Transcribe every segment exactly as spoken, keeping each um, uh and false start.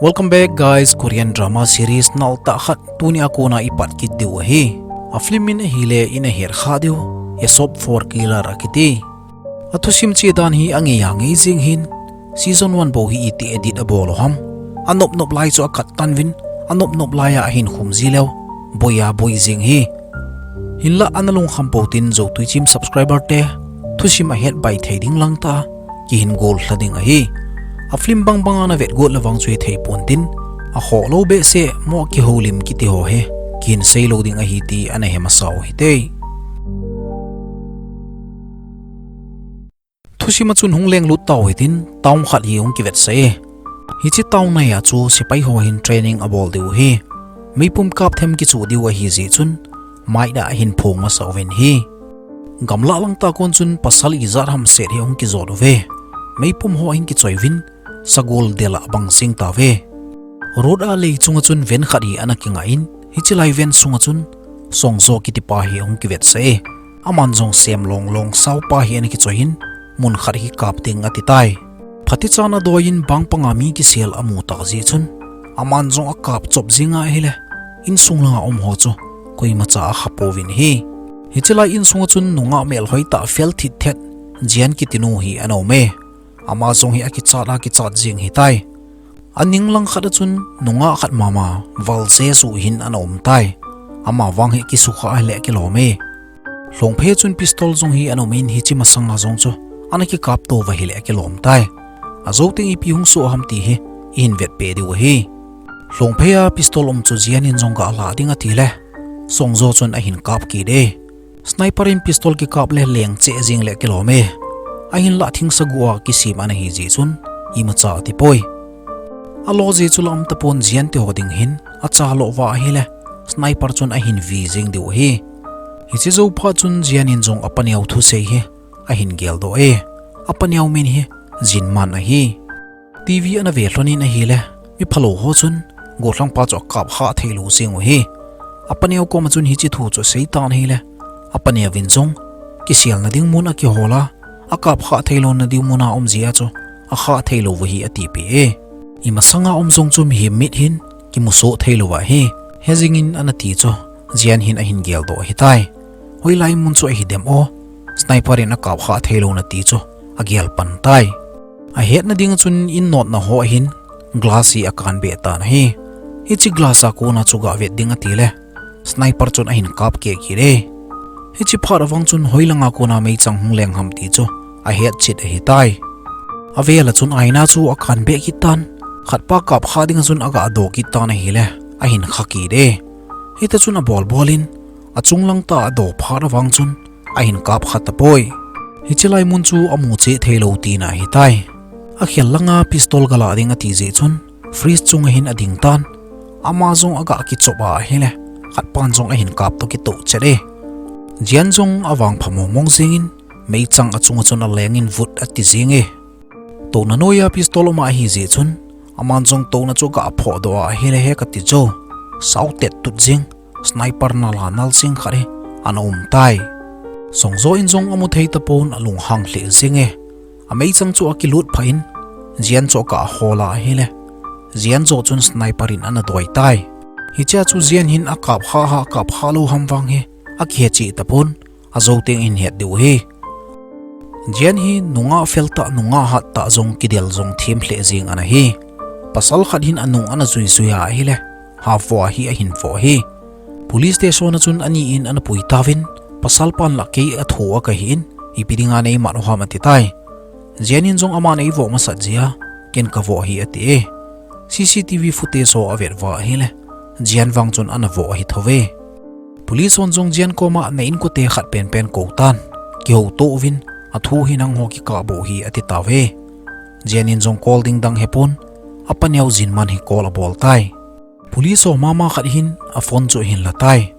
Welcome back guys, Korean drama series nalta khat tuni a kona ipat kit diu ahi. A film min ahile in ahet kha diu, Aesop for Killer akiti. A thusim che dan hi angei angei jing hin, season one bou hi iti edit abol u ham. Anop nop lai chu akat tan vin, anop nop lai a ahin khum ji leu, boi a boi jing hi. Hinlah ana lungkham pou tin Zotui Chim subscriber te, thusim ahet bai thei ding lang ta, kihin gol lha ding ahi. A film bang bang ana vet got le vang chu hithei pon tin, akhoh lou behseh mo kihoulim kiti ho hi, kihin sei lou ding ahi ti ana he masa u hite. Thusim a chun hung lenglut tau hitin, town khat hi hung kivetsah e. Hiche town nai a chu sepai ho hin training abol diu hi. Meipum kap them kichu diu ahi jeh chun, maida ahin phong masa uvin hi. Gamlah lang ta kon chun pasal ijat ham set hi hung kijot uve. Meipum ho ahin kichoi uvin, sagol del a abang jing tauve. Road a lei chunga chun van khat hi ana kinga in, hiche lai van sunga chun Songjo kiti pa hi hung kivetsah e. Aman jong sem long long sao pa hi ana kichoi in, mun khat hi kap ding ati tai. Phatichan adoi in bang panga mi kisel amu tah jeh chun, aman jong akap chop jing ahile, insung langa um ho chu koimacha akha pouvin hi. Hiche lai insunga chun nungah melhoi tah fel thit thet Jian kiti nu hi ana um e. Ama jong hi akichat akichat jing hitai. Aning lang khat a chun nungah khat mama Val Jesu hin ana um tai. Ama vang hi kisukha ahile kilom e. Lhongphei a chun pistol jong hi ana um in hiche masanga jong chu ana kikap to uva ahile kilom tai. Ajouteng ipi hung soh ham ti hi ihin vetpeh diu ahi. Lhongphei a pistol um chu Jian in jong galah ding atile, Songjo chun ahin kap kit e. Sniper in pistol kikap le leng cheh jing le kilom e. Ahinlah thingsa gu a kisem ana hi jeh chun imacha ati poi. Alo jeh chu la um tapon Jian te ho ding hin acha lou va ahile, sniper chun ahin vi jing diu ahi. Hiche jou phat chun Jian in jong apaneo thusei hi ahin geldoh e. Apaneo min hi Jinman ahi. TV ana ve lhon in ahile, mi phalou ho chun gollhang pa chu akap kha theilou jing u hi. Apaneo koma chun hiche thu chu asei tan ahile, apaneo vin jong kiselna ding mun akihol a, akap kha theilouna ding mun a um jeh a chu akha theilou u hi atipeh e. Imasanga um jong chu mihem mit hin kimusoh theilou ahi. Hejing in ana ti chu Jian hin ahin geldoh ahitai. Hoilai mun chu ahidem o, sniper in akap kha theilouna ti chu agel pan tai. Ahetna ding chun in notna ho ahin glass hi akan beh tan ahi. Hiche glass a kona chu gavet ding atile, sniper chun ahin kap keh kit e. Hiche phat avang chun hoilanga kona meichang hung leng ham ti chu ahet chet ahitai. Avel a chun aina chu akan beh kit tan, khatpa kap kha dinga chun aga do kit tan ahile, ahin kha kit e. Hita chun abol bol in, achung lang tah a adoh phat avang chun ahin kap kha tapoi. Hiche lai mun chu amu cheh theilou tina ahitai. Akhel langa pistol galah ding ati jeh chun fridge chunga hin ading tan. Ama jong aga kichop a ahile, khatpan jong ahin kap toh kitoh chet e. Jian jong avangpha mong mong jeng in, meichang achunga chun aleng in vut ati jeng e. Touna noiya pistol um ahi jeh chun, aman jong touna chu aga phoh doh a ahile he kati jo, sao tet tut jeng, sniper nal a nal jeng khat hi ana um tai. Songjo in jong amu thei tapon alunghang lheh jeng e. Ameichang chu akilut pha in, Jian chu aga hol a ahile, Jian jo chun sniper in ana doi tai. Hichea chu Jian hin akap kha ha, akap kha lou ham vang hi akihe cheh tapon, ajouteng in het diu ahi. Jian hi nungah fel tah, nungah hat tah jong kidel jong them lheh jeng ana hi. Pasal khat hin anung ana jui jui a ahile, ha vo a hi ahin vo hi. Police station a chun ani in ana pui tauvin, pasal pan lah kei athu a kahi in, ipi dinga neimat u ham ati tai. Jian in jong aman eivoh masat jeh a, ken kavoh ahi ati e. CCTV footage ho avet uva ahile, Jian vang chun ana voh ahi thou ve. Police hon jong Jian koma na inkote khat penpen kou tan, kihouto uvin, athu hi nangho kikah bou hi ati tauve. Jian in jong call ding dang hepon, apaneo Jinman hi call abol tai. Police ho mama khat hin aphone chu ahin la tai.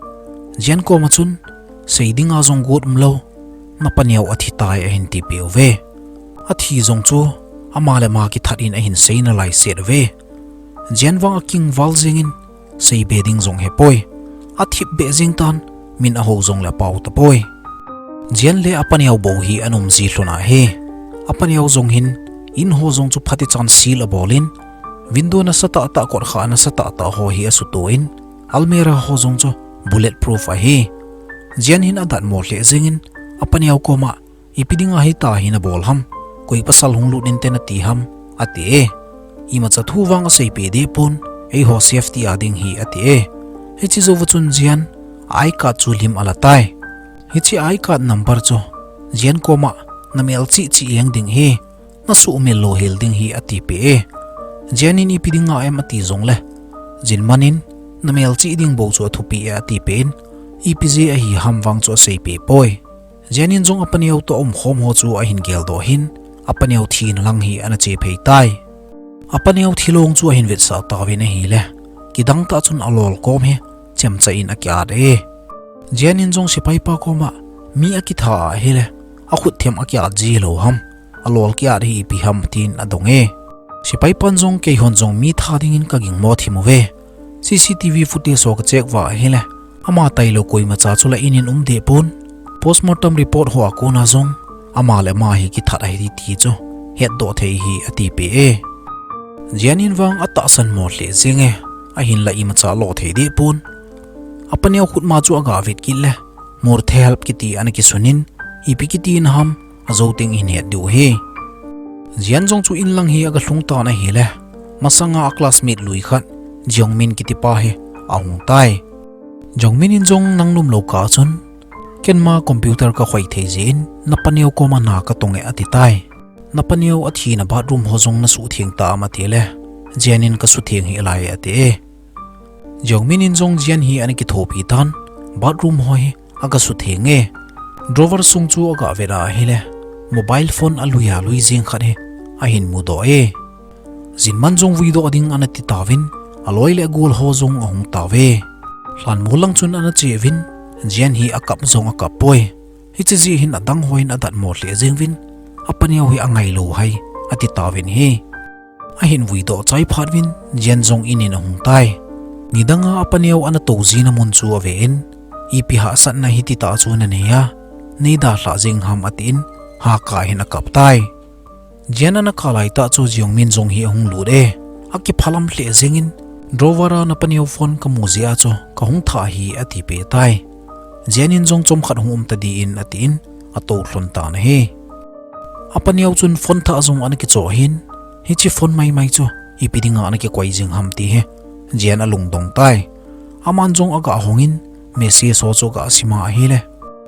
Jian koma chun, sei dinga jong got umlou, napaneo athi tai ahin tipeh uve. Athi jong chu, ama le ama kithat in ahin sei nalai set uve. Jian vang akingval jeng in, seibe ding jong hepoi. Athip beh jeng tan, min ahou jongle apao tapoi. Jian le apaneo bou hi ana um ji lhon ahi. Apaneo jong hin, in ho jong chu phatichan seal abol in, Window nasa tah tah, kot kha nasa tah tah ho hi asuto in, almirah ho jong chu bullet proof ahi. Jian hin adatmo lheh jengin, apaneo koma, ipi dinga hitia hi nabol ham, koi pasal hung lut inte nati ham, ati e. Imacha thu vang aseipeh deh pon, eiho safety a ding hi ati e. Hiche jouva chun Jian, I card chu lim ala tai. Hiche I card number chu, Jian koma, namelchih chih jeng ding hi, nasuhmil louhel ding hi atipeh e. Jian in ipi dinga em ati jongle, Jinman in, namelchih ding bou chu athupi e atipeh in, ipi jeh ahi ham vang chu aseipeh poi. Jian in jong apaneo toh aumkhom ho chu ahin geldoh hin, apaneo thina lang hi ana chephei tai. Apaneo thilong chu ahin vetsah tauvin ahile, kidang tah chun alol kom hi chemcha in akiat e. Jian in jong sepaipa koma, mi akitha ahile, akhut them akiat ji lou ham, alol kiat hi ipi ham tin adong e. Sepaipan jong, keihon jong mi tha dingin kagingmo thim uve. CCTV footage ho kacheck uva ahile, ama tailou koimacha chu la in in um deh pon. Postmortem report ho a kona jong, ama le ama hi kithat ahi ti chu hetdoh thei hi atipeh e. Jian in vang atahsan mo lheh jenge, ahinla imacha lo thei deh pon. Apaneo khutma chu aga vet kit le, Murthelp kiti ana kisun in, ipi kiti na ham, ajou teng hin het diu ahi. Jian jong chu in lang hi aga lhung tan ahile, masanga a classmate lui khat, Jongmin kitipa hi ahung tai. Jongmin in jong nang nomlou kah chun, ken ma computer kakhoi thei jeh in, napaneo koma na katong e ati tai. Napaneo athina bathroom ho jong nasutheng tam atile, Jian in kasutheng hih lai ati e. Jongmin in jong Jian hi ana kithopi tan, bathroom ho hi aga sutheng e. Drawer sung chu aga vet ahile, mobile phone alui alui jeng khat hi ahin mudoh e. Jinman jong vuidoh ding ana ti tauvin, aloi le agol ho jong ahung tauve. Lhanmol lang chun ana che uvin, Jian hi akap jong akap poi. Hiche jeh hin adang hon adatmo lheh jeng uvin, apaneo hi angailou hai, ati tauvin ahi. Ahin vuidoh chai phat uvin, Jian jong in in ahung tai. Nidanga apaneo ana tou jina mun chu ave in, ipi hahsatna hititah chu nanei a, neidalhah jeng ham atin, haka hin akap tai. Jian ana kap laitah chu Jongmin jong hi ahung lut e. Akiphalam lheh jengin, drawer a napaneo phone kamu jeh a chu kahung thah ahi atipeh tai. Jian in jong chomkhat hung um tadin atin, atou lhon tan ahi. Apaneo chun phone thah jong ana kichoh hin, hiche phone maimai chu ipi dinga ana kikoi jing ham ti hi Jian alungdong tai. Aman jong aga hongin, message ho chu aga sim ahile,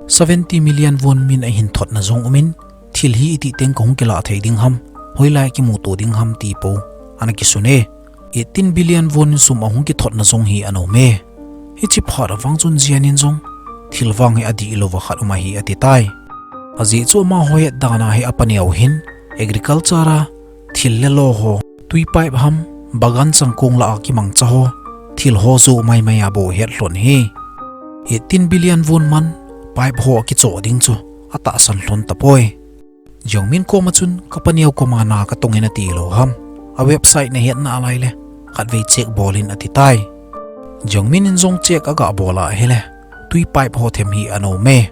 seventy million won min ahin thotna jong umin, thil hi itih teng kahung kilah thei ding ham, hoilai kimuto ding ham ti pou ana kisun e. Eighteen billion won sum ahung kithotna jong hi ana um e. Hiche phat a vang chun Jian in jong, thil vang hi adihlouva khat um ahi ati tai. Ajeh chu amaho het dan a hi apaneo hin, agriculture a thil le lo ho, tui pipe ham, bagan changkong lah a kimangcha ho, thil ho joh maimai a bou het lhon ahi. Eighteen billion won man, pipe ho akichoh ding chu atahsan lhon tapoi. Jongmin koma chun, kapaneo koma na katong in atilou ham, a website nahet nalai le, khatvei check bol in ati tai. Jongmin in jong check aga bol ahile, tui pipe ho them hi ana um e.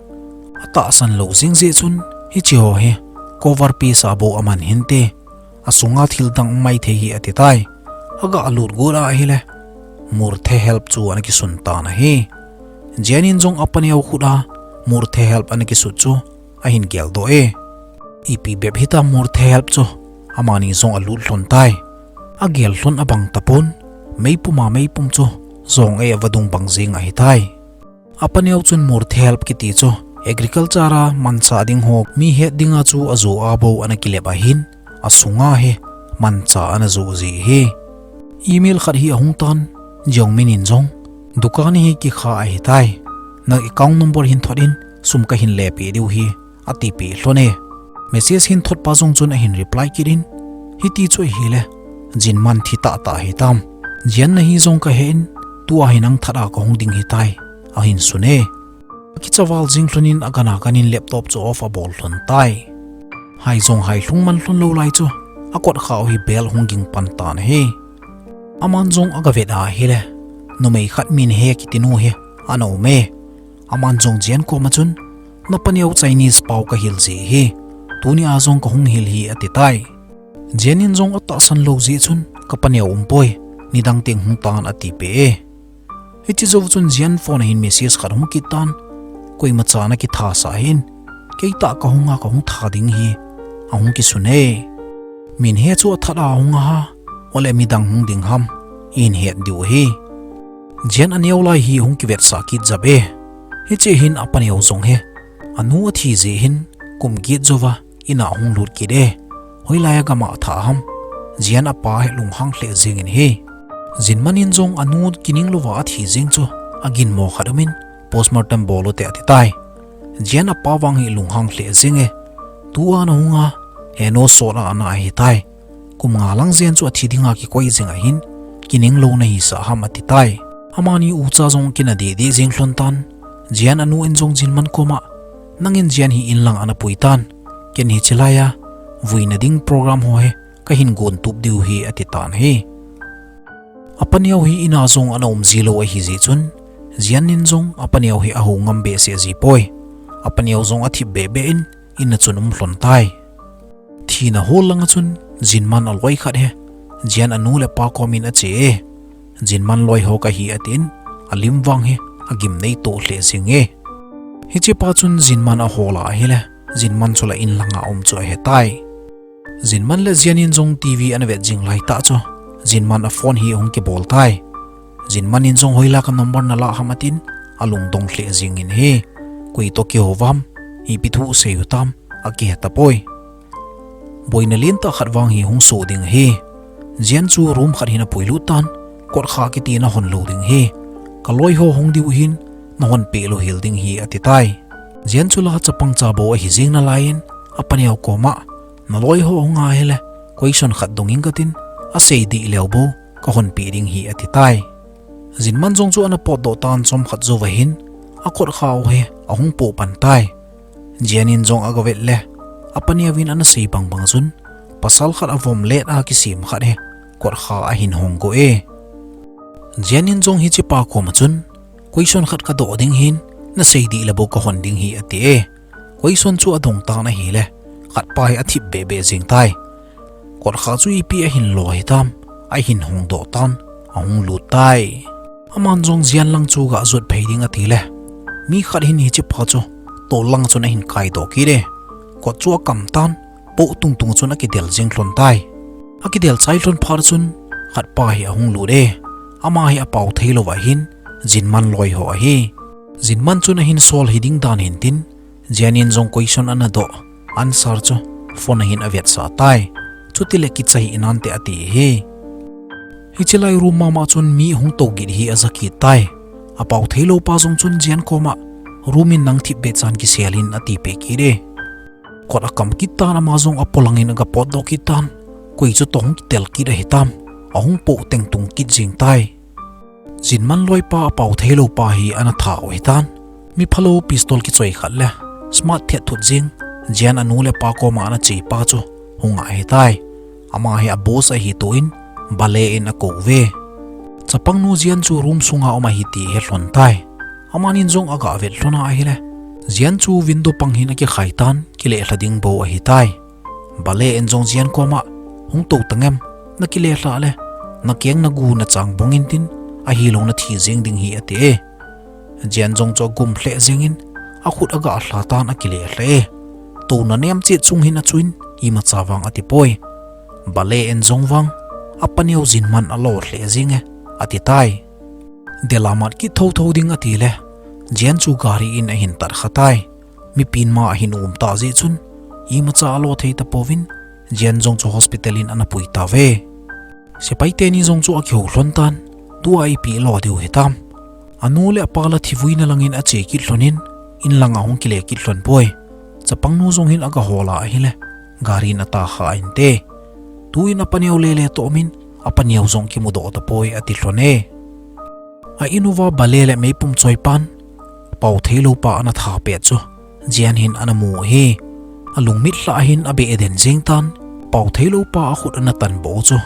Atahsan lou jeng jeh chun, hiche ho hi cover piece a bou aman hinte, asunga thil dang um maithei hi ati tai. Aga lut got ahile, Murthelp chu ana kisun tan ahi. Jian in jong apaneo khut a, Murthelp ana kisut chu ahin geldoh e. Ipi bep hitam Murthelp chu, amani jong alut lhon tai. Agel lhon abang tapon, meipum a meipum chu jong e avadung bang jeng ahitai. Apaneo chun Murthelp kiti chu agriculture a manchah ding ho mi het dinga chu ajoh a bou ana kilep ahin, asunga hi manchah ana joh ji ahi. Email khat hi ahung tan, Jongmin in jong, dukan hi kikha ahitai. Na account number hin thot in, sum kahin lepeh diu ahi, atipeh lhon e. Message hin thotpa jong chun ahin reply kit in, hiti chu ahile, Jinman thi tahtah hitam. Jian nahi jong kahe in, tua hi nang that a kahung ding hitai, ahin sun e. Akichaval jing lhon in agan agan in laptop chu off abol lhon tai. Hai jong hai lhung man lhon lou lai chu, akot khao hi bell hung ging pan tan ahi. Aman jong aga vet ahile, numei khat Minhe kiti nu hi ana um e. Aman jong Jian koma chun, napaneo Chinese pao kahil ji ahi. Tuni a jong kahung hil ahi ati tai. Jian in jong atahsan lou jeh chun, Ka paneo umpoi, nidang teng hung tan, ati peh e. Hiche jou chun Jian phone a hin message khat hung kit tan, koimacha ana kithasah hih in, keitah kahung a kahung tha ding ahi, ahung kisun e. Min he chu athat a hung ahi, ole midang hung ding ham, ihin het diu ahi. Jian aneo lai hi hung kivetsah kit jap e. Hiche hin apaneo jong hi anu athi jeh hin kum get jouva in a hung lut kit e. Hoilai a gam a atha ham? Jian apa hi lunghang lheh jeng in ahi. Jinman in jong anu kininglouva athi jeng chu aginmo khat um in, postmortem bol ute ati tai. Jian apa vang hi lunghang lheh jeng e. Tua ana hung a, henu sot a ana ahi tai. Kum nga lang jen chu athi dinga kikoi jing ahin, kininglou nahisah ham ati tai. Amani ucha jong kina deh deh jeng lhon tan. Jian anu in jong Jinman koma, nangin Jian hi in lang ana pui tan, ken hiche lai a vuina ding program ho hi kahin gon tup diu ahi, ati tan ahi. Apaneo hi in a jong ana um ji lou ahi jeh chun, Jian in jong apaneo hi aho ngam behseh ji poi. Apaneo jong athip beh beh in, in a chun um lhon tai. Thina hol lang a chun Jinman aloi khat hi Jian anu le apa kom in ache e. Jinman loi ho kahi atin, alim vang hi agimnei toh lheh jeng e. Hiche pa chun Jinman ahol a ahile, Jinman chu la in lang a um chu ahe tai. Jinman le Jian in jong TV ana vet jing lai tah chu, Jinman a phone hi ahung kibol tai. Jinman in jong hoilai a ka number nalah ham atin, alungdong lheh jeng in ahi. Koi toh kihou vam, ipi thu sei u tam, akihe tapoi. Boina lentah khat vang hi hung soh ding ahi. Jian chu room khat hin apui lut tan, kotkha kiti nahon lou ding ahi. Ka loi ho hung diu hin, nahon peh lou hel ding ahi ati tai. Jian chu la chapang chabou ahi jeng nalai in, apaneo koma, naloi ho hung ahile, question khat dong inge katin, asei dih leu bou kahon peh ding ahi ati tai. Jinman jong chu ana potdoh tan chomkhat jouva hin, akotkha u hi ahung poh pan tai. Jian in jong aga vet le, apaneo in ana sei bang bang chun, pasal khat avom let a kisem khat hi kotkha ahin hong go e. Jian in jong hiche pa koma chun, question khat kadoh ding ahin, nasei dih le bou kahon ding ahi ati e. Question chu adong tan ahile, khat pa hi athip beh beh jeng tai. Kotkha chu ipi ahin lo hitam, ahin hong doh tan, ahung lut tai. Aman jong Jian lang chu ga jot phei ding ati le, mi khat hin hiche pa chu tol lang chun ahin kai doh kit e. Kot chu akam tan, poh tung tung chun akidel jeng lhon tai. Akidel chai lhon phat chun, khat pa hi ahung lut e. Ama hi apao thei louva hin, Jinman loi ho ahi. Jinman chun ahin sol hiding dan hin tin, Jian in jong question ana doh, answer chu phone a hin avetsah tai. Chutile kicha hih nante ati ahi. Hiche lai room mama chun mi hung tou git hi aja kit tai. Apao thei lou pa jong chun Jian koma, room in nang thip beh chan kisel in ati peh kit e. Kot akam kit tan ama jong apolang in aga potdoh kit tan. Koi chu toh hung kitel kit ahitam. Ahung poh teng tung kit jeng tai. Jinman loi pa apao thei lou pa hi ana tha u ahitan. Mi phalou pistol kichoi khat le smart thet thut jing, Jian anu le apa koma ana che pa chu hung ahi tai. Ama hi a boss ahi toh in Bale in akou ve. Chapang nu Jian chu room sunga um ahi ti ahe lhon tai. Aman in jong aga vet lhon a ahile, Jian chu window pang hin akikhai tan, kile lha ding bou ahi tai. Bale in jong Jian koma, hung tou tangem, nakile lha le, nakeng nagu nachang bong in tin, ahilou nathi jeng ding ahi ati e. Jian jong chu agum lheh jeng in, akhut aga lha tan akile lha e. Touna nem chet chung hin achuin, imacha vang ati poi. Bale in jong vang, apaneo Jinman alo lheh jeng e, ati tai. Dela mat kit thotho ding ati le, Jian chu gari in ahin tat kha tai. Mipin ma ahin um ta jeh chun, imacha alo thei tapouvin, Jian jong chu hospital in ana pui tauve. Sepai teni jong chu akihou lhon tan, tua ipi alo diu hitam. Anu le apa la thivuina lang in ache kit lhon in, in lang ahung kile kit lhon poi. Chapang nu jong hin aga hol a ahile, gari in ata kha inte. Tuin apaneo lele toh um in, apaneo jong kimudoh tapoi ati lhon e. A in uva Bale le meipum choi pan, pao thei lou pa ana tha pet chu, Jian hin ana mu ahi. Alung mit lha hin abeh den jeng tan, pao thei lou pa akhut ana tan bou chu,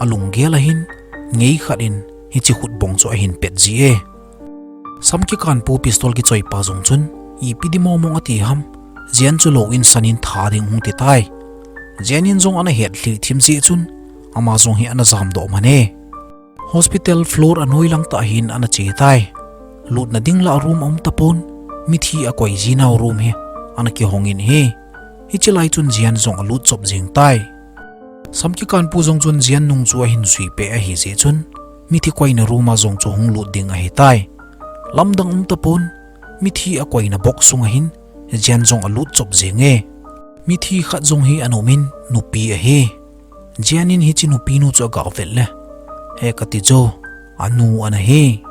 alung gel a hin, ngei khat in hiche khut bong chu ahin pet ji e. Sam kikan pu pistol kichoi pa jong chun, ipi di momong ati ham, Jian chu lou in san in tha ding hung ti tai. Jian in jong ana het lhih thim jeh chun, ama jong hi ana jamdoh man e. Hospital floor anoi lang tah hin ana che tai. Lutna ding lah room aum tapon, mithi akoi jinau room hi ana kihong in ahi. Hiche lai chun Jian jong alut chop jing tai. Sam kikan pu jong chun Jian nung chu ahin jui peh ahi jeh chun, mithi koina room a jong chu hung lut ding ahi tai. Lamdang um tapon, mithi akoina box sunga hin Jian jong alut chop jing e. Mithi khat jong hi ana um in, nupi ahi. Jian in hiche nupi nu chu aga vet le, he kati chu, anu ana hi.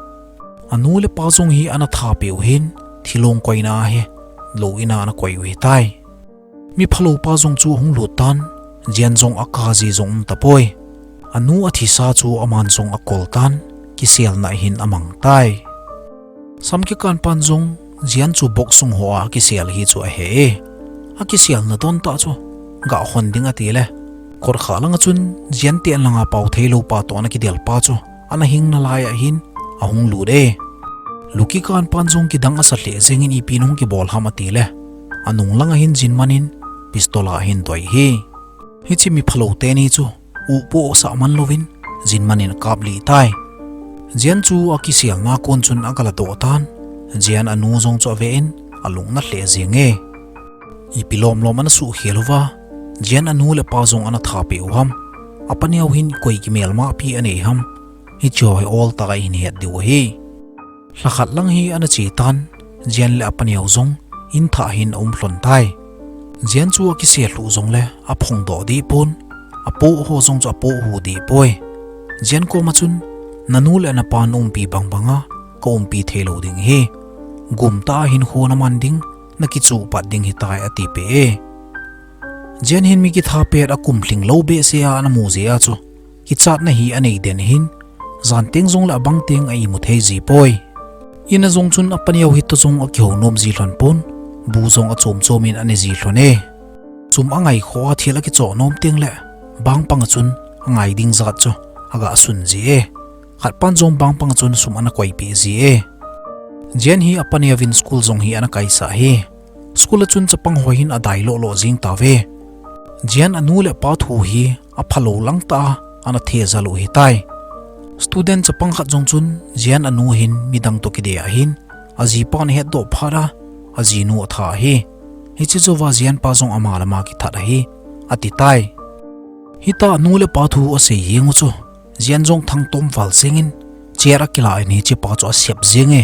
Anu le apa jong hi ana thapeh u hin, thilong koina a hi, lou in a ana koi u ahi tai. Mi phalou pa jong chu hung lut tan, Jian jong akap ji jong um tapoi. Anu athisa chu aman jong akol tan, kiselna hin amang tai. Sam kikan pan jong, Jian chu box sung hoa akisel hi chu ahe e. Akiselna don tah chu, ga hon ding ati le, kotkhah langa chun, Jian ten langa pao theilou pa toh ana kidel pa chu, ana hing nalai a hin, ahung lut e. Lu kikan pan jong kidang asa lheh jeng in ipi hung kibol ham ati le, anung langa hin Jinman in, pistol ahin doi hi. Hiche mi phalou teni chu, u po sah man louvin, Jinman in akap lih tai. Jian chu akiselna kon chun aga ladoh tan, Jian anu jong chu ave in, alung ana lheh jing e. Ipi lom lom ana suhkhel uva, Jian anu le apa jong ana thapeh u ham. Apa neo hin koi kimelma pi anei ham. Hiche ho hi ol tah a ihin het diu ahi. Lhakhat lang hi ana che tan, Jian le apa neo jong, in thah hin aum lhon tai. Jian chu akisel lhuh jongle, aphongdoh deh pon, apoh ho jong chu apoh hu deh poi. Jian koma chun, nanu le napa naumpi bang banga, kaumpi theilou ding ahi. Gumtah a hinkho naman ding, nakichuh pat ding ahitai ati peh e. Jian hin mi kitha pet a kum lhinglou behseh a ana mu jeh a chu, kichatna hi anei den hin, jan teng jongle abang teng a imu thei ji poi. In a jong chun apa neo hitoh jong akihou nom ji lhon pon, bu jong achom chom in ane ji lhon e. Sum angai kho a thil akichoh nom tengle, bang panga chun angai ding jat chu aga sun ji e. Khat pan jong bang panga chun sum ana koipeh ji e. Jian hi apa neovin school jong hi ana kaisah hi. School a chun chapang ho hin adai lolo jing tauve. Jian anu le apa thu hi aphalou lang tah a ana thejal u ahitai. Student chapang khat jong chun Jian anu hin midang toh kidei ahin, ajipa ana hetdoh phat a, ajinu atha ahi. Hiche jouva Jian pa jong ama le ama kithat ahi, ati tai. Hitah anu le apa thu asei jeng u chu, Jian jong thangtom val jeng in, chair akilah in hichepa chu asep jeng e.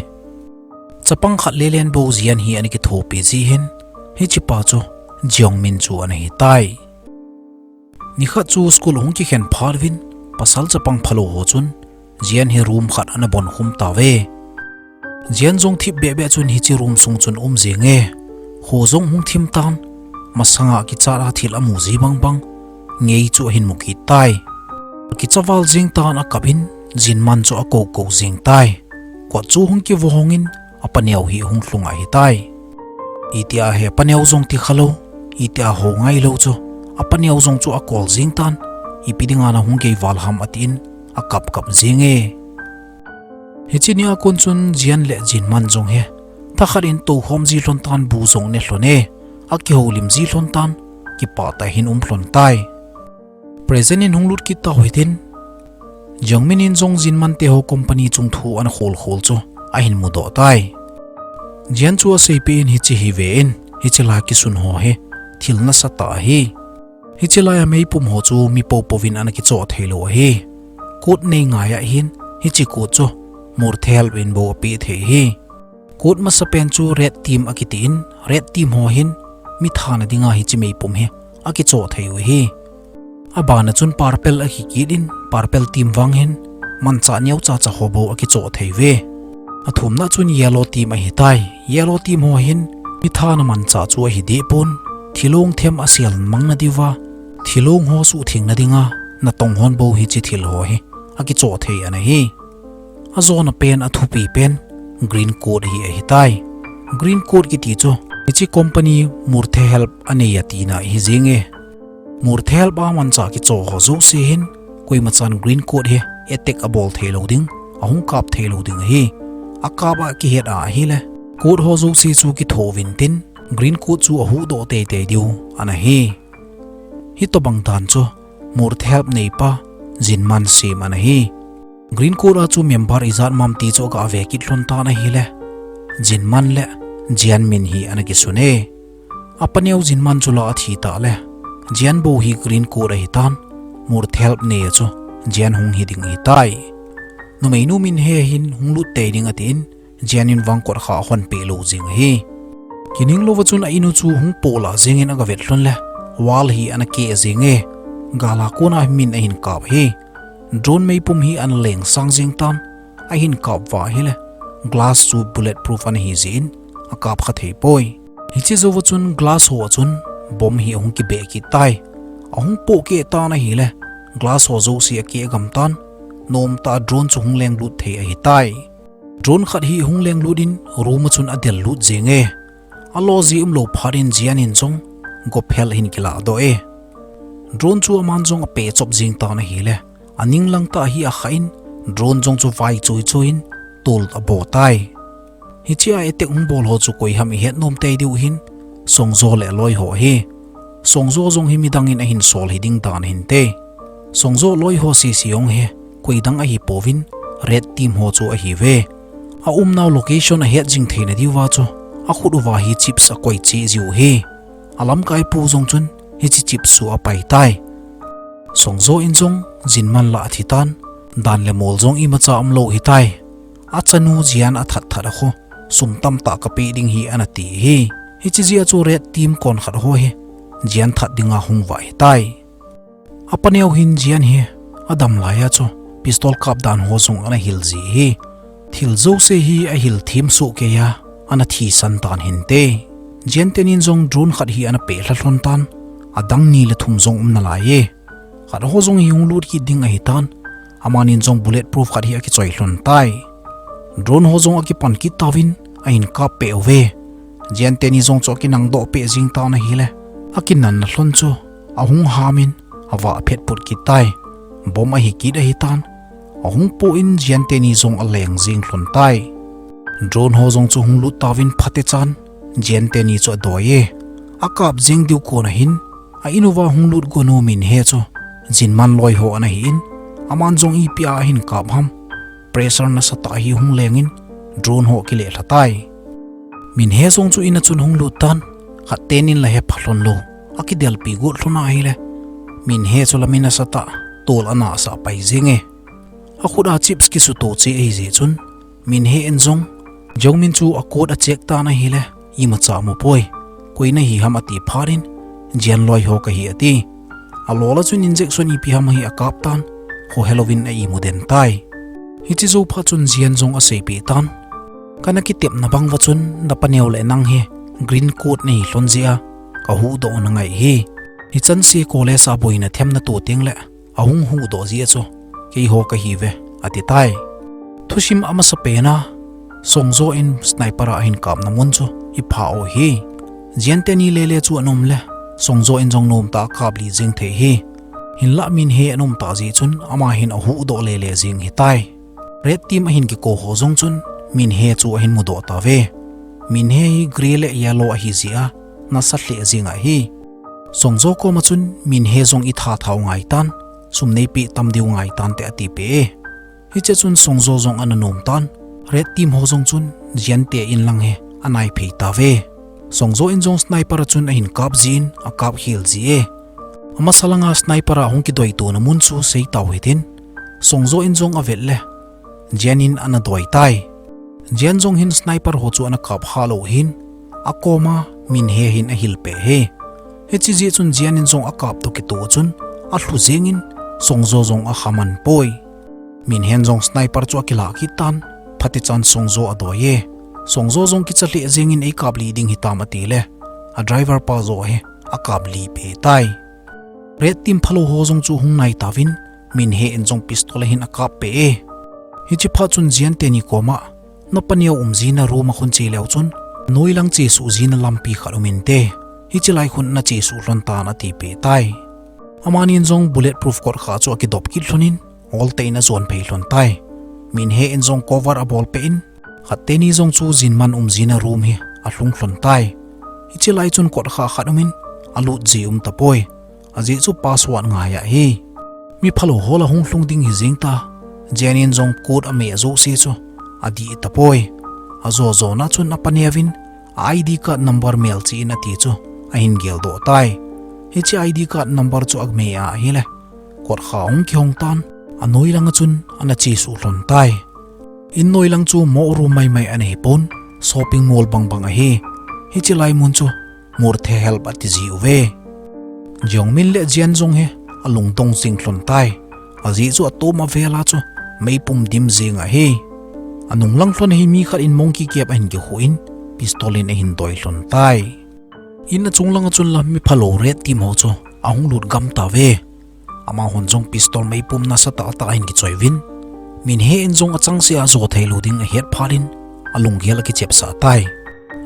Chapang khat lelen bou Jian hi ana kithopi ji hin, hichepa chu Jongmin chu ana hitai. Nikhat chu school hung kikhen phat uvin, pasal chapang phalou ho chun, Jian hi room khat ana bonkhum tauve. Jian jong thip beh beh chun hiche room sung chun um jeng e. Kho jong hung thim tan, masanga kichat a thil amu ji bang bang, ngei chu ahin mu kit tai. Akicha val jeng tan akap in, Jinman chu akou kou jeng tai. Kot chu hung kivohong in, apa neo hi hung lhung ahitai. Itia hi apa neo jong ti khalou, itia hou ngailou chu, apa neo jong chu akol jeng tan, ipi dinga nahung gei val ham atin, akap kap jeng e. Hiche nia kon chun Jian le Jinman jong hi, thakhat in toukhom ji lhon tan bu jong ne lhon e, akihoulim ji lhon tan, kipah tah in um lhon tai. Present in hung lut kit tau hitin, Jongmin in jong Jinman te ho company chung thu ana khol khol chu ahin mudoh tai. Jian chu aseipeh in hiche hi ve in, hiche lai kisun ho hi, thil nasatah ahi. Hiche lai a meipum ho chu mi poupou vin ana kichoh theilou ahi. Code nei ngai ahin, hiche code chu Murthelp in bou apeh thei ahi. Code masapen chu red team akiti in, red team ho hin mi thana dinga hiche meipum hi akichoh thei u ahi. Abana chun purple akikit in, purple team vang hin manchah neocha cha ho bou akichoh thei uve. Athumna chun yellow team ahitai. Yellow team ho hin mi thana manchah chu ahi deh pon, thilong them asel mang nadiuva, thilong ho suhtheng nadinga natong hon bou hiche thil ho hi akichoh thei ana hi. Ajona pen athupi pen green code hi ahitai. Green code kiti chu hiche company Murthelp anei a tina hi jeng e. Murthelp a manchah kichoh ho jouse hin koimachan green code hi attack abol theilou ding, ahung kap theilou ding ahi. Akap a kihet a ahile, code ho jouse chu kitho uvin tin, green code chu ahuhdoh teitei diu ana hi. Hitobang dan chu Murthelp neipa Jinman sem ana hi. Green Coat a chu member ijat ham ti chu aga ve kit lhon tan ahile, Jinman le Jian min hi ana kisun e. Apaneo Jinman chu la athi tah le, Jian bou hi Green Coat ahi tan, Murthelp nei a chu Jian hung hi ding ahitai. Numeinu Min Hae hin hung lut tei ding atin, Jian in vang kot kha ahon peh lou jing ahi. Kining louva chun a in u chu hung poh lah jingin aga vet lhon le, wall hi ana keh jing e. Gal a kona min ahin kap hi. Drone meipum hi ana leng sang jing tan, ahin kap va ahile, glass chu bulletproof ana hi jeh in, akap kha thei poi. Hiche jouva chun glass ho a chun bomb hi ahung kibeh kit tai. Ahung poh keh tan ahile, glass ho jouse akeh gam tan, nomtah a drone chu hung leng lut thei ahitai. Drone khat hi hung leng lut in room a chun adel lut jing e. Alo ji umlou phat in Jian in jong gophel ahin kilah doh e. Drone chu aman jong ape chop jing tan ahile, aning lang tah hi akha in, drone jong chu vai chui chui in tol abo tai. Hiche a attack hung bol ho chu koi ham ihet nom tei diu hin, Songjo le aloi ho ahi. Songjo jong hi midang in ahin sol hi ding dan ahin te. Songjo loi ho sese jong hi koi dang ahi pouvin, Red Team ho chu ahi ve. A umnau location ahet jing theina diuva chu, akhut uva hi chips akoi cheh jiu hi. Alamkai pu jong chun hiche chips chu apai tai. Songjo in jong Jinman la athi tan, dan le mol jong imacha umlou ahitai. Achanu Jian athat that a khu, sum tamtah kapeh ding hi ana ti hi. Hiche jeh a chu Red Team kon khat ho hi Jian that dinga hung va ahitai. Apaneo hin Jian hi adam lai a chu pistol kap dan ho jong ana hil ji hi. Thil jouse hi ahil them soh kei a, ana thisan tan hinte. Jian tenin jong drone khat hi ana peh lha lhon tan, adang ni le thum jong um nalai e. Khat ho jong hi hung lut kit ding ahi tan, amanin jong bulletproof khat hi akichoi lhon tai. Drone ho jong akipan kit tauvin, ahin kap peh uve. Jian teni jong chu akinang doh peh jing tan ahile, akinanna lhon chu ahung ham in, avah phet put kit tai. Bomb ahi kit ahi tan, ahung poh in Jian teni jong aleng jing lhon tai. Drone ho jong chu hung lut tauvin phatechan, Jian teni chu adoi e. Akap jing diu kon ahin, a in uva hung lut gonu Min Hae chu Jinman loi ho ana hi in, aman jong ipi a ahin kap ham. Pressure nasatah hi hung leng in, drone ho akile lha tai. Min Hae jong chu in a chun hung lut tan, khat tenin la hepha lhon lou, akidelpi got lhon ahile, Min Hae chu la mi nasatah tol ana sah pai jing e. Akhut a chips kisuto cheh ahi jeh chun, Min Hae in jong, Jong Min chu a coat a check tan ahile, imacha amu poi. Koi nahi ham ati phat in, Jian loi ho kahi ati. Alol a chun injection ipi ham hi akap tan, kho helouvin a imu den tai. Hiche jou phat chun Jian jong aseipeh tan. Kana kitepna bang uva chun, napaneo le nang hi green coat nahi lhon jeh a, kahuhdoh nangai hi. Hichan se college a boina themna to teng le, ahung huhdoh jeh a chu, keiho kahi uve, ati tai. Thusim amasapen a, Songjo in sniper a ahin kapna mun chu, ipha u hi. Jian teni lele chu ana um le, Songjo in jong nomtah a kap lih jing thei hi. Hinlah Min Hae ana um tah jeh chun, ama hin ahuhdoh lele jing ahitai. Red team ahin kikou ho jong chun, Min Hae chu ahin mudoh tauve. Min Hae hi grey le yellow ahi jeh a, nasa lheh jing ahi. Songjo koma chun, Min Hae jong itha thau ngai tan, sum neipeh tam diu ngai tante ati peh e. Hiche chun Songjo jong ana nom tan, Red team ho jong chun, Jian te in lang hi anai phei tauve. Songjo in jong sniper a chun ahin kap jin, akap khel ji e. Amasa langa sniper a hung kidoitona mun chu seitau hitin, Songjo in jong avet le, Jian in ana doi tai. Jian jong hin sniper ho chu ana kap kha lou hin, akoma Min Hae hin ahil peh e. Hiche jeh chun Jian in jong akap toh kitoh chun, alhu jeng in, Songjo jong akhaman poi. Min Hae in jong sniper chu akilah kit tan, phatechan Songjo adoi e. Songjo jong kicha lheh jeng in eikap lih ding hitam ati le, a driver pa joh hi akap lih peh tai. Red team phalou ho jong chu hung nai tauvin, Min Hae in jong pistol ahin akap peh e. Hiche phat chun Jian teni koma, napaneo um jina room a khun che leu chun, noilang chesuh jina lampi khat um inte. Hiche lai khun nachesuh lhon tan ati peh tai. Amanin jong bulletproof kotkha chu akidop kit lhon in, ol tah in ajon phei lhon tai. Min Hae in jong cover abol peh in, khat teni jong chu Jinman um jina room hi alhung lhon tai. Hiche lai chun kotkha khat um in, alut ji um tapoi. Ajeh chu password ngai ahi. Mi phalou ho la hung lhung ding hi jeng ta, Jen in jong code ameh jouse chu adih tapoi. Ajo jona chun apa neovin a I D card number melchih in ati chu ahin geldoh tai. Hiche I D card number chu ameh ahile, kotkha hung kihong tan, anoi langa chun ana chesuh lhon tai. In noi lang chu moh rum maimai ana hipon, shopping mall bangbang ahi. Hiche lai mun chu Murthe Help ati jiuve. Jongmin le Jen jong hi alungdong jing lhon tai. Ajeh chu atom avela chu meipum dim jing ahi. Anung lang lhon hi mi khat in monkey cap ahin kikhuh in, pistol in ahin doi lhon tai. In achung langa chun la mi phalou red team ho chu ahung lut gam tauve. Amahon jong pistol meipum nasatah tah ahin kichoi uvin, Min Hae in jong achangseh a jo theilou ding ahet phat in, alunggel akichepsah tai.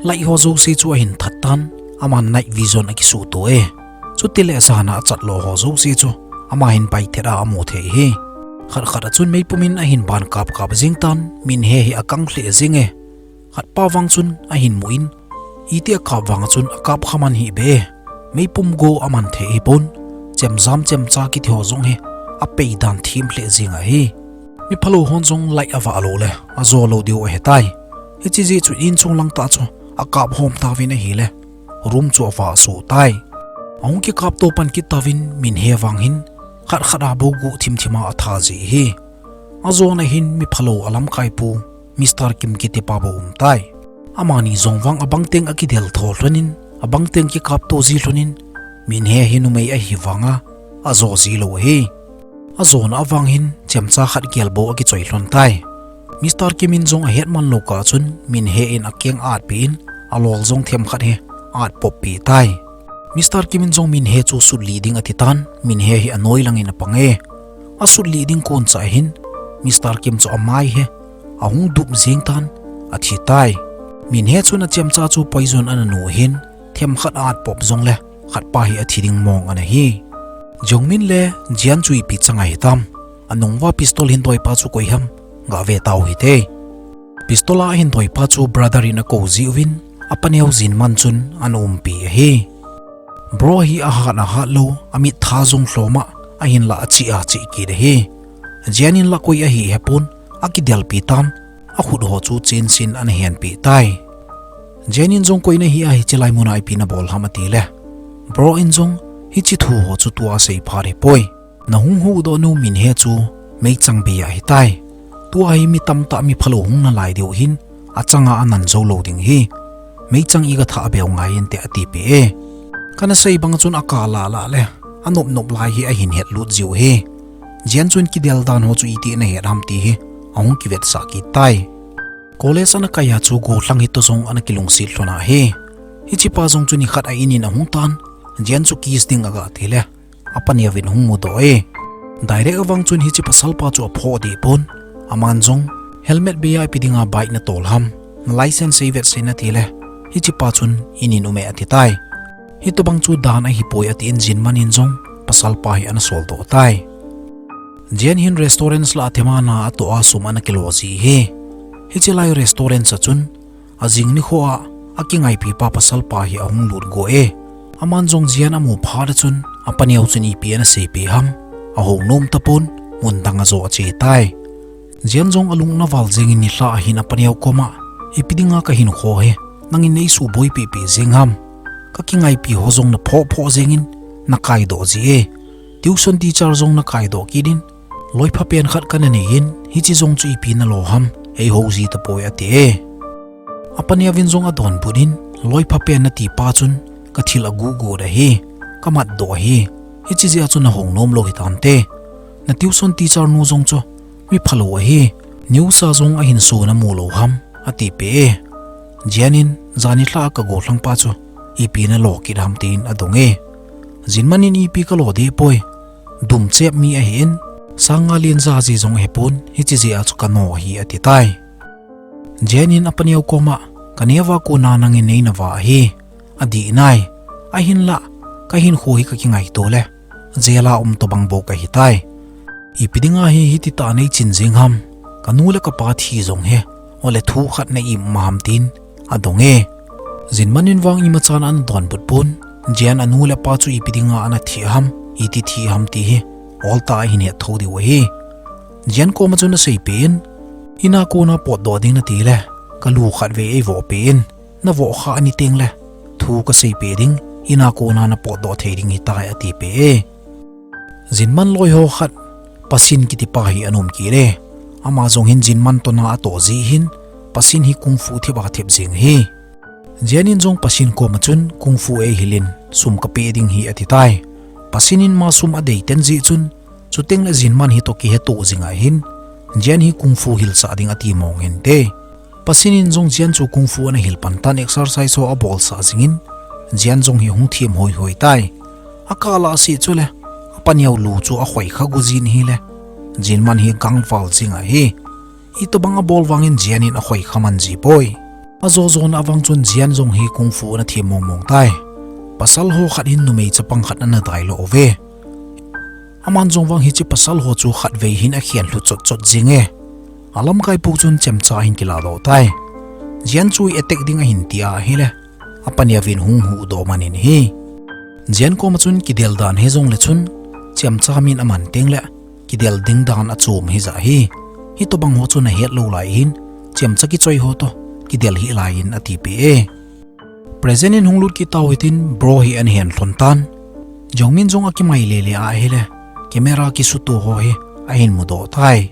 Light ho jouse chu ahin that tan, aman night vision akisuhto e. Chutile jana achat lou ho jouse chu ama hin paithet a amu thei hi. Khat khat a chun meipum in ahin ban kap kap jing tan, Min Hae hi akang lheh jing e. Khatpa vang chun ahin mu in, iti akap vanga chun akap kha man hih be. Meipum go aman thei hipon, chemjam chemcha kiti ho jong hi apeidan them lheh jing ahi. Mi phalou hon jong light avah lou le ajo lou diu ahitai. Hiche jeh chun in chung lang tah chu akap hom tauvin ahile, room chu avah soh tai. Ahung kikapto pan kit tauvin Min Hae vang hin khat khat a bou guh thim thim a atha ji hi. Ajona hin mi phalou alamkaipu Mister Kim kitipa bou um tai. Amani jong vang abang teng akidel tho lhon in, abang teng kikapto ji lhon in, Min Hae hi numei ahi vanga ajo ji lou ahi. Ajona avang hin chemcha khat gel bou akichoi lhon tai. Mister Kim in jong ahet man lou kah chun Min Hae in akeng atpi in, alol jong themkhat hi atpoppi tai. Mister Kim in jong Min Hae chu sutlih ding ati tan, Min Hae hi anoi langin apang e. Asutlih ding kon cha hin Mister Kim chu amai hi ahung dup jing tan, athi tai. Min Hae chun achemcha chu poison ana nu hin, themkhat atpop jongle khatpa hi athi ding mong ana hi. Jongmin le Jian chu ipi chang ahitam, anung uva pistol hin doipa chu koi ham, gave tau hite. Pistol a ahin doipa chu brother in akou jiuvin, apaneo Jinman chun ana umpi ahi. Bro hi ahat ahat lou, amit tha jong lhom a, ahinla achih achih kit ahi. Jian in la koi ahi hepon, akidelpi tan, akhut ho chu chensin ana henpeh tai. Jian in jong koi nahi a hiche lai muna ipi nabol ham atile, Bro in jong hiche thu ho chu tua asei phat hipoi. Nahung huhdoh nu Min Hae chu meichang bei ahitai. Tua hi mi tamtah mi phalou hung nalai diu hin, achanga anan jou lou ding hi. Meichang igathah beu ngai inte atipeh e. Kana sei banga chun akah lah lah le, anop nop lai hi ahin hetlut jiu hi. Jian chun kidel dan ho chu iti ana het ham ti hi ahung kivetsah kit tai. College ana kai a chu gollhang hitoh jong ana kilungset lhon ahi. Hichepa jong chu nikhat a in in ahung tan, Jian chu kiss ding aga tile, apaneo vin ahung mudoh e. Direct avang chun hiche pasalpa chu aphoh deh pon. Aman jong helmet bei a ipi dinga bike natol ham, na license sei vetsah in atile, hichepa chun in in um e ati tai. Hitobang chu dan ahipoi atin Jinman in jong pasalpa hi ana soldoh tai. Jian hin restaurant lah a themna atoh a sum ana kilo ji hi. Hiche lai restaurant a chun ajing nikho a akingaipipa pasalpa hi ahung lut go e. Aman jong Jian amu phat a chun apaneo chun ipi ana seipeh ham, ahou nom tapon, mun dang a jo ache tai. Jian jong alung ana val jengin nilhah a hin apaneo koma, ipi dinga kahinkho hi nangin neisuh boipeh peh jeng ham. Kakingaipi ho jong naphoh phoh jengin nakaidoh ji e. Tuition teacher jong nakaidoh kit in, loipha pen khat kana nei in, hiche jong chu ipi nalo ham, eihou ji tapoi ati e. Apaneo vin jong adonbut in, loipha pen natipa chun kathil aguh guh ahi, kamatdoh ahi. Hiche jeh a chu nahou nom lou hitante. Na tuition teacher nu jong chu mi phalou ahi, news a jong ahin so namu lou ham, atipeh e. Jian in, jan nilhah a kagollhangpa chu ipi nalo kit ham tin adong e. Jinman in ipi kalo deh poi, dumchep mi ahin, sang nga len ja ji jong ahipon, hiche jeh a chu kano ahi ati tai. Jian in apaneo koma, kaneo a kona nangin neina vah ahi, adih nai. Ahinla, kahinkho hi kakingaito le, jail a um tobang bou kahitai. Ipi dinga hi hititah a neichin jeng ham, kanu le kapa thi jong hi, ole thu khat na im um ham tin adong e. Jinman in vang imachan ana donbut pon, Jian anu le apa chu ipi dinga ana thi ham, iti thi ham ti hi oltah a hin het thou diu ahi. Jian koma chun aseipeh in, ina kona potdoh ding nati le, kalu khatvei eivohpeh in, navoh kha ani teng le, thu kaseipeh ding, ina kona napotdoh thei ding hitai atipeh e. Jinman loi ho khat, Pasin kitipa hi ana um kit e. Ama jong hin Jinman tohna atoh jeh hin, Pasin hi kung fu thep a thep jing ahi. Jian in jong Pasin koma chun kung fu eihil in sum kapeh ding hi atitai. Pasin in ama sum adei ten jeh chun, chuteng le Jinman hi toh kiheto jing ahin, Jian hi kung fu hilsah ding ati mong hinte. Pasin in jong Jian chu kung fu ana hil pan tan, exercise ho abolsah jing in, Jian jong hi hung them hoihoi tai. Akah lah seh chule, apaneo lu chu akhoi kha gu jin ahile, Jinman hi gangval jing ahi. Itobang abol vangin Jian in akhoi kha man ji poi. Ajo jona avang chun Jian jong hi kung fu ana them mong mong tai. Pasal ho khat hin numei chapang khat ana dai lo uve. Aman jong vang hiche pasal ho chu khatvei hin akhen lhu chot chot jing e. Alamkai pu chun chemcha ahin kiladoh tai. Jian chu i attack ding ahin ti ahile, apaneo vin hung huhdoh man in ahi. Jian koma chun kidel dan he jong le chun, chemcha min aman teng le, kidel ding dan achom hija ahi. Hitobang ho chu nahet lou lai hin, chemcha kichoi ho toh, kidel hih lai in atipeh e. Present in hung lut kit tau hitin, Bro hi ana hen lhon tan. Jongmin jong akimai lele ahile, camera kisuto ho hi ahin mudoh tai.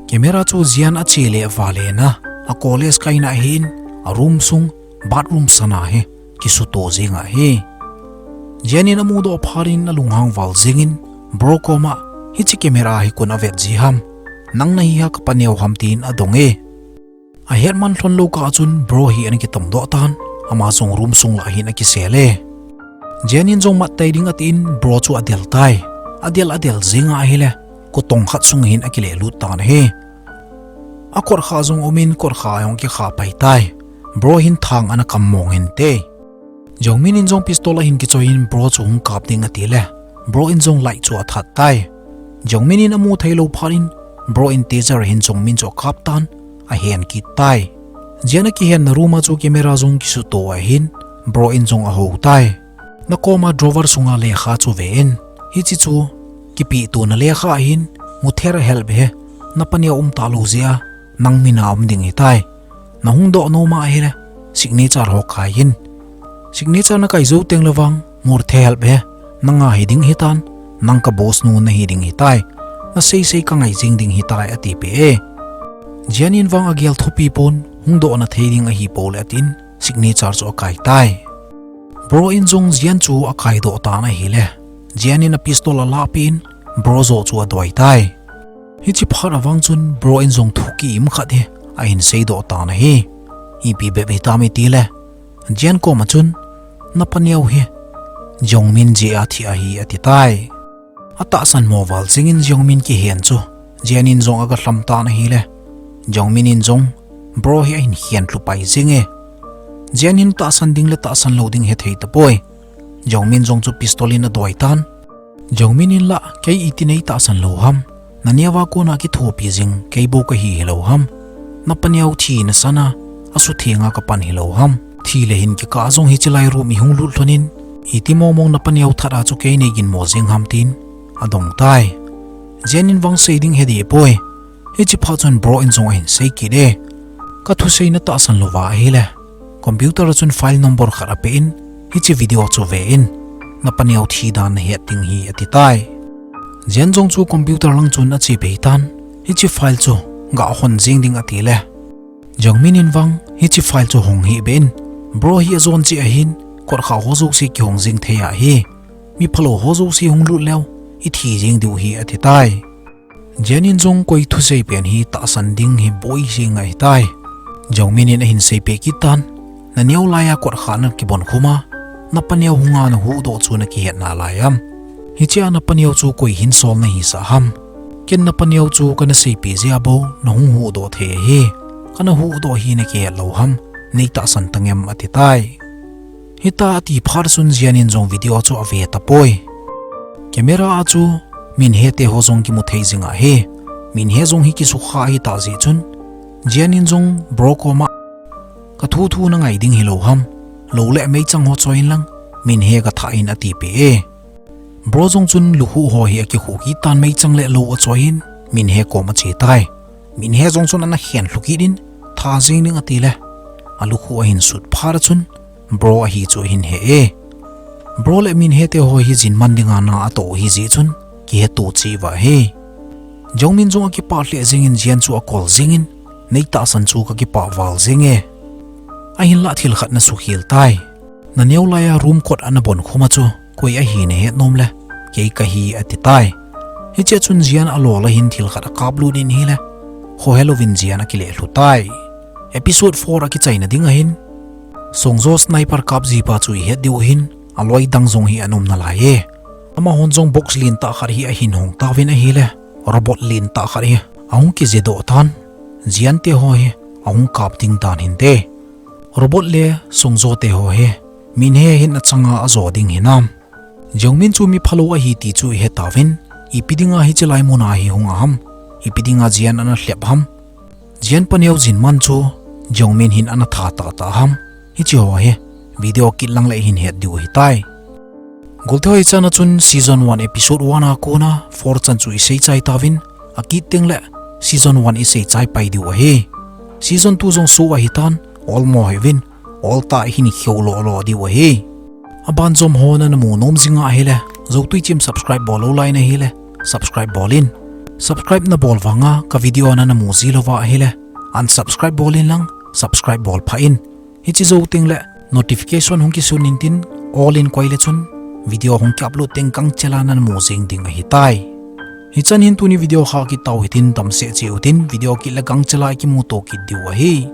Camera chu Jian ache le avale na, a college kaina ahin, a room sung, bathroom sana hi kisuto jing ahi. Jian in amudoh phat in alunghang val jing in, Bro koma, hiche camera hi koin avet ji ham? Nang nahi ham kapaneo ham tin adong e. Ahet man lhon lou kah chun Bro hi ana kitomdoh tan, ama jong room sung lah hin akisel e. Jian in jong mat tai ding atin Bro chu adel tai. Adel adel jing ahile, kotong khat sung hin akile lut tan ahi. Akot kha jong um in kot kha jong kikha pai tai. Bro hin thang ana kam mong hinte. Jongmin in jong pistol ahin kichoi in Bro chu hung kap ding ati le, Bro in jong light chu athat tai. Jongmin in amu thei lou phat in, Bro in taser ahin Jongmin chu akap tan, ahen kit tai. Jian akihenna room a chu camera jong kisuto ahin, Bro in jong ahou tai. Nakoma drawer sunga lekha chu ve in, hiche chu kipeh tona lekha ahin, murder help he, napaneo um talou jeh a, nang min a um ding hitai. Nahung doh nom ahile, signature ho kai in. Signature nakai jou teng le vang, murder help he, nanga hiding hitan, nang ka boss nu nahi ding hitai. Nasei sei kangai jing ding hitai atipeh e. Jian in vang agel thupi pon, hung dohna thei ding ahipou le atin, signature chu akai tai. Bro in jong Jian chu akaidoh tan ahile, Jian in a pistol alahpeh in, Bro jo chu adoi tai. Hiche phat avang chun Bro in jong thu kiim khat hi ahin seidoh tan ahi. Ipi bep hitam itile, Jian koma chun, napaneo hi Jongmin jeh a thi ahi ati tai. Atahsan mo val jing in Jongmin kihen chu Jian in jong aga lham tan ahile, Jongmin in jong Bro hi ahin khen lhu pai jing e. Jian hin tahsan ding le tahsan lou ding hethei tapoi. Jongmin jong chu pistol in adoi tan. Jongmin in la, kei iti nei tahsan lou ham? Naneo a kona kithopi jing kei bou kahi hilou ham? Napaneo thi nasana, asutheng a kapan hilou ham? Thi le hin kikah jong hiche lai room ihung lut lhon in, iti mong mong napaneo that a chu kei nei ginmo jing ham tin adong tai. Jian in vang sei ding hede poi. Hiche phat chun Bro in jong ahin sei kit e. Ka thusei natahsan louva ahile, computer a chun file number khat apeh in, hiche video chu ve in, napaneo thi dan nahet ding hi ati tai. Jian jong chu computer lang chun ache pei tan, hiche file chu gah hon jing ding ati le, Jongmin in vang hiche file chu hong hih beh in, Bro hi ajon cheh ahin, kot kha ho jouse kihong jing thei ahi. Mi phalou ho jouse hung lut leu, ithi jing diu hi ati tai. Jian in jong koi thusei pen hi tahsan ding hi boi jing ahitai. Jongmin in ahin seipeh kit tan, naneo laiya kot kha nakibon khum a, napaneo hunga nahuhdoh chu nakihet nalai am? Hichea napaneo chu koi hin sol nahisah ham? Ken napaneo chu kana seipeh jeh a bou nahung huhdoh thei ahi. Kana huhdoh hi nakihet lou ham? Nei tahsan tangem ati tai. Hita ati phat chun Jian in jong video chu ave tapoi. Camera a chu Minhe te ho jong kimu thei jing ahi. Minhe jong hi kisukha ahitah jeh chun, Jian in jong Bro koma, ka thu thu nangai ding hilou ham? Lou le meichang ho choi in lang, Minhe gathah in atipeh e. Bro jong chun lukhuh ho hi akikhuh kit tan meichang le lou achoi in Minhee kom ache tai. Minhee jong chun ana khen lhu kit in, tha jeng ding ati le, alukhuh ahin sut phat a chun Bro ahi chu ahin he e. Bro le Minhee te ho hi Jinman dinga na atoh ahi jeh chun kiheto cheh uva ahi. Jongmin jong akipah lheh jeng in Jian chu akol jeng in, nei tahsan chu kakipah val jeng e. Ahinlah thil khat na sukhel tai. Naneo laiya room kot ana bon khum a chu koi ahi nahet nom le, kei kahi ati tai. Hichea chun Jian alol ahin thil khat akap lut in ahile, khohe louvin Jian akile lhu tai. Episode four akichaina ding ahin, Sungjo sniper kap jipa chu ihet diu ahin, aloi dang jong hi ana um nalai e. Amahon jong box lentah khat hi ahin hong tauvin ahile, robot lentah khat hi ahung kije doh tan. Jian te ho hi ahung kap ding dan hinte. Robot le Sungjo te ho hi Minhee hin achanga ajo ding hinam? Jongmin chu mi phalou ahi ti chu ihe tauvin, ipi dinga hiche lai muna hi hung aham? Ipi dinga Jian ana lhep ham? Jian paneo Jinman chu Jongmin hin ana that tahtah ham? Hiche ho hi video kit lang le ihin het diu ahitai. Golte ho, hichana chun season one episode one a kona four chan chu isei chai tauvin, akit teng le season one isei chai pai diu ahi. Season two jong show ahitan, olmo hih uvin, oltah ihin kheu lolo diu ahi. Aban jom ho nana mu nom jing ahile, joutui chim subscribe bol lou lai nahile, subscribe bol in. Subscribe nabol vanga ka video nana mu ji louva ahile, unsubscribe bol in lang, subscribe bol pha in. Hiche jou teng le notification hung kisun intin, all in koi le chun video hung ki upload teng gangchela nana mu jing ding ahitai. Hichan hin tuni video kha kit tau hitin, damsel cheh utin, video kit le gangchela ikimuto kit diu ahi.